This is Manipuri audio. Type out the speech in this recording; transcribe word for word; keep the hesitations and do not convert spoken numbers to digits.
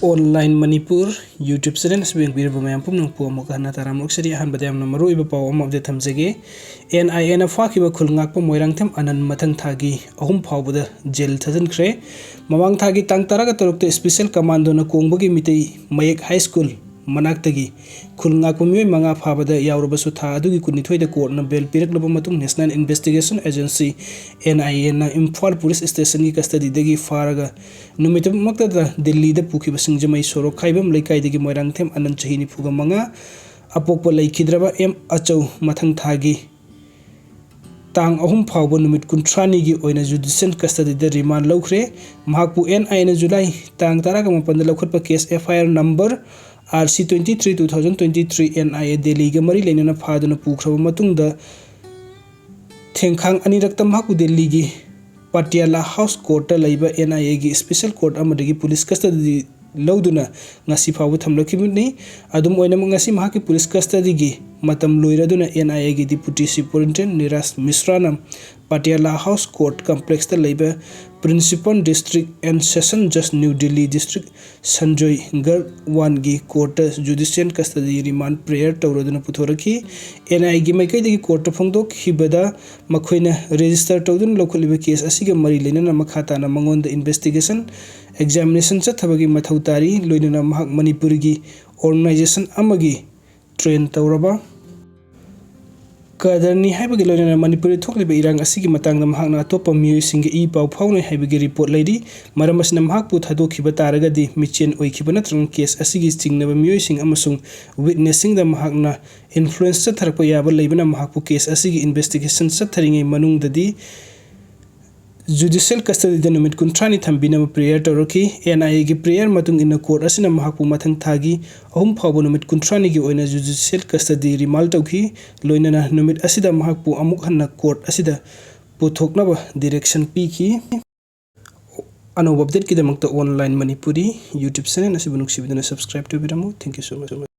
Online Manipur YouTube channel ꯑꯁꯤꯕꯨ ꯌꯦꯡꯕꯤꯔꯤꯕ ꯃꯌꯥꯝ ꯄꯨꯝꯅꯃꯛꯄꯨ ꯑꯃꯨꯛꯀ ꯍꯟꯅ ꯇꯔꯥꯝꯅ ꯑꯣꯛꯆꯔꯤ꯫ ꯑꯍꯥꯟꯕꯗ ꯌꯥꯝꯅ ꯃꯔꯨꯑꯣꯏꯕ ꯄꯥꯎ ꯑꯃ update ꯊꯝꯖꯒꯦ꯫ ꯑꯦꯟ ꯑꯥꯏ ꯑꯦꯅ ꯐꯥꯈꯤꯕ ꯈꯨꯜ ꯉꯥꯛꯄ ꯃꯣꯏꯔꯥꯡꯊꯦꯝ ꯑꯅꯟ ꯃꯊꯪ ꯊꯥꯒꯤ ꯑꯍꯨꯝ ꯐꯥꯎꯕꯗ ꯖꯦꯜ ꯊꯥꯖꯤꯟꯈ꯭ꯔꯦ꯫ ꯃꯃꯥꯡ ꯊꯥꯒꯤ ꯇꯥꯡ ꯇꯔꯥꯒ ꯇꯔꯨꯛꯇ Special Commandoꯅ ꯀꯣꯡꯕꯒꯤ ꯃꯤꯇꯩ ꯃꯌꯦꯛ High School ꯃꯅꯥꯛꯇꯒꯤ ꯈꯨꯜ ꯉꯥꯛꯄ ꯃꯤꯑꯣꯏ ꯃꯉꯥ ꯐꯥꯕꯗ ꯌꯥꯎꯔꯕꯁꯨ, ꯊꯥ ꯑꯗꯨꯒꯤ ꯀꯨꯟꯅꯤꯊꯣꯏꯗ courtꯅ bail ꯄꯤꯔꯛꯂꯕ ꯃꯇꯨꯡ National Investigation Agency, N I Aꯅ Imphal Police Stationꯒꯤ custodyꯗꯒꯤ ꯐꯥꯔꯒ ꯅꯨꯃꯤꯠꯇꯨꯃꯛꯇꯗ ꯗꯤꯜꯂꯤꯗ ꯄꯨꯈꯤꯕ ꯁꯤꯡꯖꯃꯩ ꯁꯣꯔꯣꯛ ꯈꯥꯏꯕꯝ ꯂꯩꯀꯥꯏꯗꯒꯤ ꯃꯣꯏꯔꯥꯡꯊꯦꯝ ꯑꯅꯟ, ꯆꯍꯤ ꯅꯤꯐꯨꯒ ꯃꯉꯥ, ꯑꯄꯣꯛꯄ ꯂꯩꯈꯤꯗ꯭ꯔꯕ ꯑꯦꯝ ꯑꯆꯧ, ꯃꯊꯪ ꯊꯥꯒꯤ ꯇꯥꯡ ꯑꯍꯨꯝ ꯐꯥꯎꯕ ꯅꯨꯃꯤꯠ ꯀꯨꯟꯊ꯭ꯔꯥꯅꯤꯒꯤ ꯑꯣꯏꯅ judicial custodyꯗ remand ꯂꯧꯈ꯭ꯔꯦ꯫ ꯃꯍꯥꯛꯄꯨ N I Aꯅ July ꯇꯥꯡ ꯇꯔꯥꯒ ꯃꯥꯄꯟꯗ ꯂꯧꯈꯠꯄ case F I R number R C twenty three two thousand twenty three, N I A ꯗꯦꯜꯂꯤꯒ ꯃꯔꯤ ꯂꯩꯅꯅ ꯐꯥꯗꯨꯅ ꯄꯨꯈ꯭ꯔꯕ ꯃꯇꯨꯡꯗ, ꯊꯦꯡꯈꯥꯡ ꯑꯅꯤꯔꯛꯇ ꯃꯍꯥꯛꯄꯨ ꯗꯦꯜꯂꯤꯒꯤ ꯄꯇꯤꯌꯥꯂꯥ House Courtꯇ ꯂꯩꯕ N I Aꯒꯤ special court ꯑꯃꯗꯒꯤ police custody ꯂꯧꯗꯨꯅ ꯉꯁꯤ ꯐꯥꯎꯕ ꯊꯝꯂꯛꯈꯤꯕꯅꯤ꯫ ꯑꯗꯨꯝ ꯑꯣꯏꯅꯃꯛ, ꯉꯁꯤ ꯃꯍꯥꯛꯀꯤ police custodyꯒꯤ ꯃꯇꯝ ꯂꯣꯏꯔꯗꯨꯅ N I Aꯒꯤ Deputy Superintendent Neeraj ꯃꯤꯁ꯭ꯔꯥꯅ Patiala House Court complexꯇ ꯂꯩꯕ Principal District and Session Judge New Delhi District Sanjoy ꯒꯔꯋꯥꯟꯒꯤ courtꯇ judicial custody remand prayer ꯇꯧꯔꯗꯨꯅ ꯄꯨꯊꯣꯔꯛꯈꯤ꯫ N I Aꯒꯤ ꯃꯥꯏꯀꯩꯗꯒꯤ courtꯇ ꯐꯣꯡꯗꯣꯛꯈꯤꯕꯗ, ꯃꯈꯣꯏꯅ register ꯇꯧꯗꯨꯅ ꯂꯧꯈꯠꯂꯤꯕ case ꯑꯁꯤꯒ ꯃꯔꯤ ꯂꯩꯅꯅ ꯃꯈꯥ ꯇꯥꯅ ꯃꯉꯣꯟꯗ investigation, examination ꯆꯠꯊꯕꯒꯤ ꯃꯊꯧ ꯇꯥꯔꯤ, ꯂꯣꯏꯅꯅ ꯃꯍꯥꯛ ꯃꯅꯤꯄꯨꯔꯒꯤ organization ꯑꯃꯒꯤ train ꯇꯧꯔꯕ cadreꯅꯤ ꯍꯥꯏꯕꯒꯤ ꯂꯣꯏꯅꯅ ꯃꯅꯤꯄꯨꯔꯗ ꯊꯣꯛꯂꯤꯕ ꯏꯔꯥꯡ ꯑꯁꯤꯒꯤ ꯃꯇꯥꯡꯗ ꯃꯍꯥꯛꯅ ꯑꯇꯣꯞꯄ ꯃꯤꯑꯣꯏꯁꯤꯡꯒ ꯏ ꯄꯥꯎ ꯐꯥꯎꯅꯩ ꯍꯥꯏꯕꯒꯤ report ꯂꯩꯔꯤ꯫ ꯃꯔꯝ ꯑꯁꯤꯅ, ꯃꯍꯥꯛꯄꯨ ꯊꯥꯗꯣꯛꯈꯤꯕ ꯇꯥꯔꯒꯗꯤ, ꯃꯤꯆꯦꯟ ꯑꯣꯏꯈꯤꯕ ꯅꯠꯇ꯭ꯔꯒ case ꯑꯁꯤꯒꯤ ꯆꯤꯡꯅꯕ ꯃꯤꯑꯣꯏꯁꯤꯡ ꯑꯃꯁꯨꯡ witnessꯁꯤꯡꯗ ꯃꯍꯥꯛꯅ influence ꯆꯠꯊꯔꯛꯄ ꯌꯥꯕ ꯂꯩꯕꯅ, ꯃꯍꯥꯛꯄꯨ case ꯑꯁꯤꯒꯤ investigation ꯆꯠꯊꯔꯤꯉꯩ ꯃꯅꯨꯡꯗꯗꯤ judicial custodyꯗ ꯅꯨꯃꯤꯠ ꯀꯨꯟꯊ꯭ꯔꯥꯅꯤ ꯊꯝꯕꯤꯅꯕ prayer ꯇꯧꯔꯛꯈꯤ꯫ N I Aꯒꯤ prayer ꯃꯇꯨꯡ ꯏꯟꯅ, court ꯑꯁꯤꯅ ꯃꯍꯥꯛꯄꯨ ꯃꯊꯪ ꯊꯥꯒꯤ ꯑꯍꯨꯝ ꯐꯥꯎꯕ ꯅꯨꯃꯤꯠ ꯀꯨꯟꯊ꯭ꯔꯥꯅꯤꯒꯤ ꯑꯣꯏꯅ judicial custody remand ꯇꯧꯈꯤ꯫ ꯂꯣꯏꯅꯅ ꯅꯨꯃꯤꯠ ꯑꯁꯤꯗ ꯃꯍꯥꯛꯄꯨ ꯑꯃꯨꯛ ꯍꯟꯅ court ꯑꯁꯤꯗ ꯄꯨꯊꯣꯛꯅꯕ direction ꯄꯤꯈꯤ꯫ ꯑꯅꯧꯕ updateꯀꯤꯗꯃꯛꯇ Online Manipuri YouTube channel ꯑꯁꯤꯕꯨ ꯅꯨꯡꯁꯤꯕꯤꯗꯨꯅ subscribe ꯇꯧꯕꯤꯔꯝꯃꯨ꯫ Thank you so much.